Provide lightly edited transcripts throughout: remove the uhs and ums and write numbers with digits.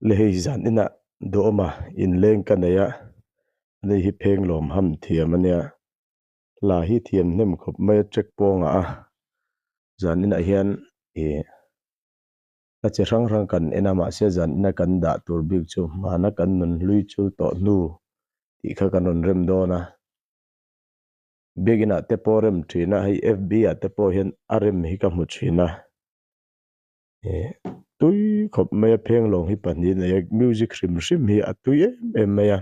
Le hei zan inah duhawma inleng ka nei a, ani hi phenglawm ham thiam a nia. Hla hi thiam hnem khawp mai a check pawngah a, zan inah hian ih hla chi hrang hrang kan en a mahse zan ina kan dah tur bik chu hmana kan nun hlui chul tawh hnu tih kha kan rawn rem dawn a. Biakinah te pawh rem thin a, hei FB ah te pawh hian a rem hi ka hmu thin a. Ih tui khawp mai a phenglawng hi pahnih a nei a music hrim hrim hi a tui em em mai a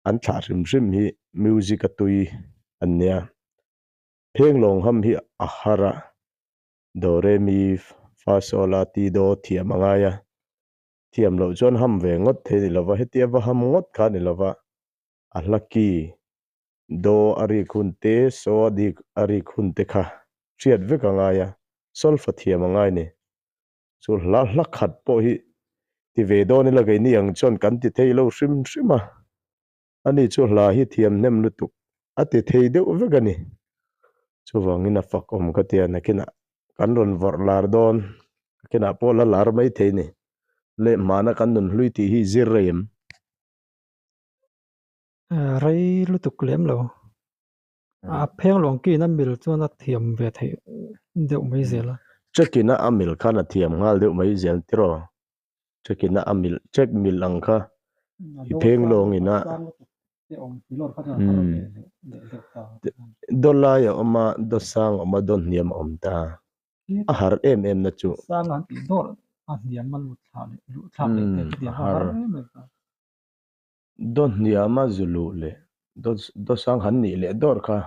an thlah hrim hrim hi music a tui an nia phenglawng ham hi a har a do re mi fa sol a ti do thiam a ngai a thiam loh chuan ham ve ngawt thei a ni lova hetia va ham ngawt kha a ni lova a hla ki Do a rik hun te, so a dik a rik hun te kha hriat vek a ngai a, solfa thiam a ngai ni. Chu hla hla khat pawh hi ti ve dawn ila keini ang chuan kan ti thei lo hrim hrim a, ani chu hla hi thiam hnem lutuk a ti thei deuh vek a ni. Chuvangin a fak awm ka tia nakinah kan rawn vawrh lar dawn, nakinah pawh la lar mai thei ni. Leh hmana kan nun hlui tih hi zir rei em? Rei lutuk lem lo. A pheng lawng kin a mil chuan a thiam ve theih deuh mai zel a. Check in a a mil khan a thiam nghal deuh mai zel tiraw? Check in a a mil check mil ang kha i pheng lawng in a Daw lai a awm a, daw sang a awm a, daw hniam a awm ta. A har em em na chu. Sang an tih dawrh a hniam a lut thla leh luh thlak leh te khitiang a har em em ta. Daw hniama zu luh leh daw sang han nih leh dawr kha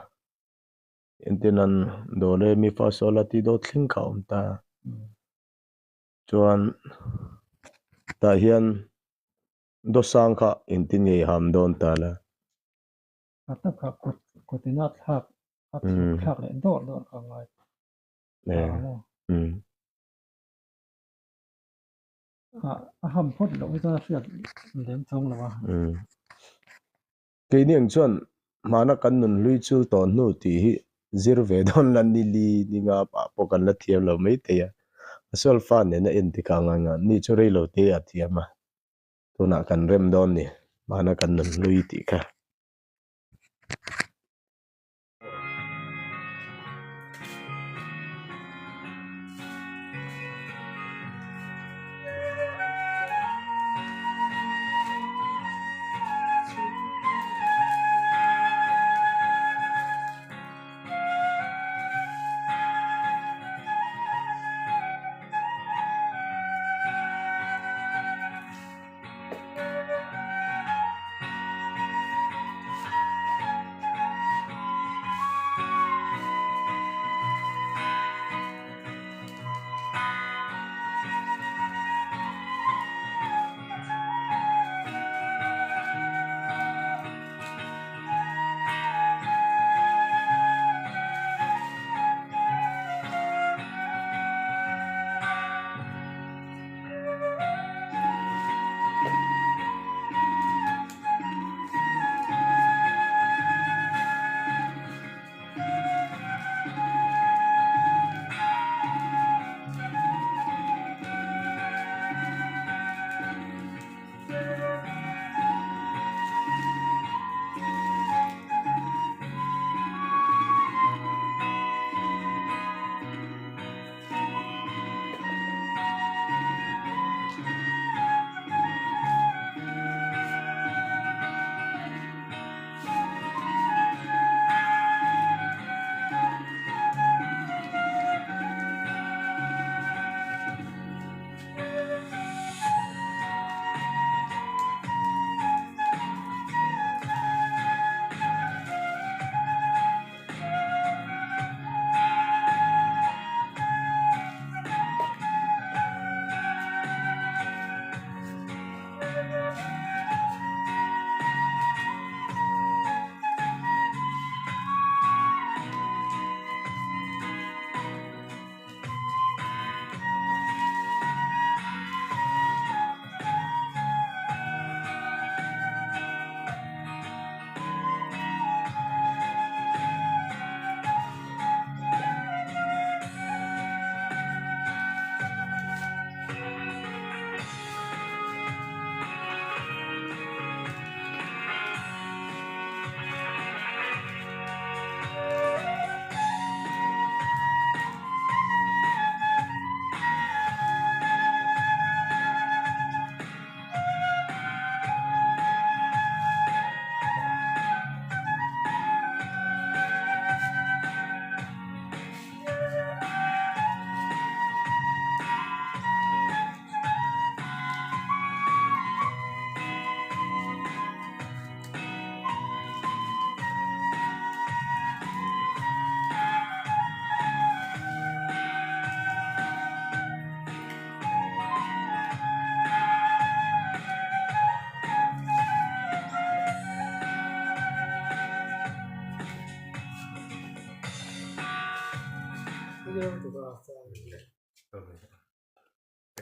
entirnan do re mi fa sol a tih daw thleng kha a awm ta. Chuan tah hian daw sang kha engtin nge i ham dawn ta la. A tak kha kut kut ina thlak a thlak leh dawr dawr kha a ngai ta maw. A ham phawt loh hi chuan a hriat lem chawng lo a. Keini ang chuan hmana kan nun hlui chul tawh hnu tih hi zir ve dawn la ni li ni nga pah pawh kan la thiam lo mai thei a. A solfa nena en tikah ang ang a, ni chu rei lo te a thiam a, tunah kan rem dawn ni hmana kan nun hlui tih kha.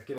Hei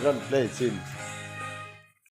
rawn play chin.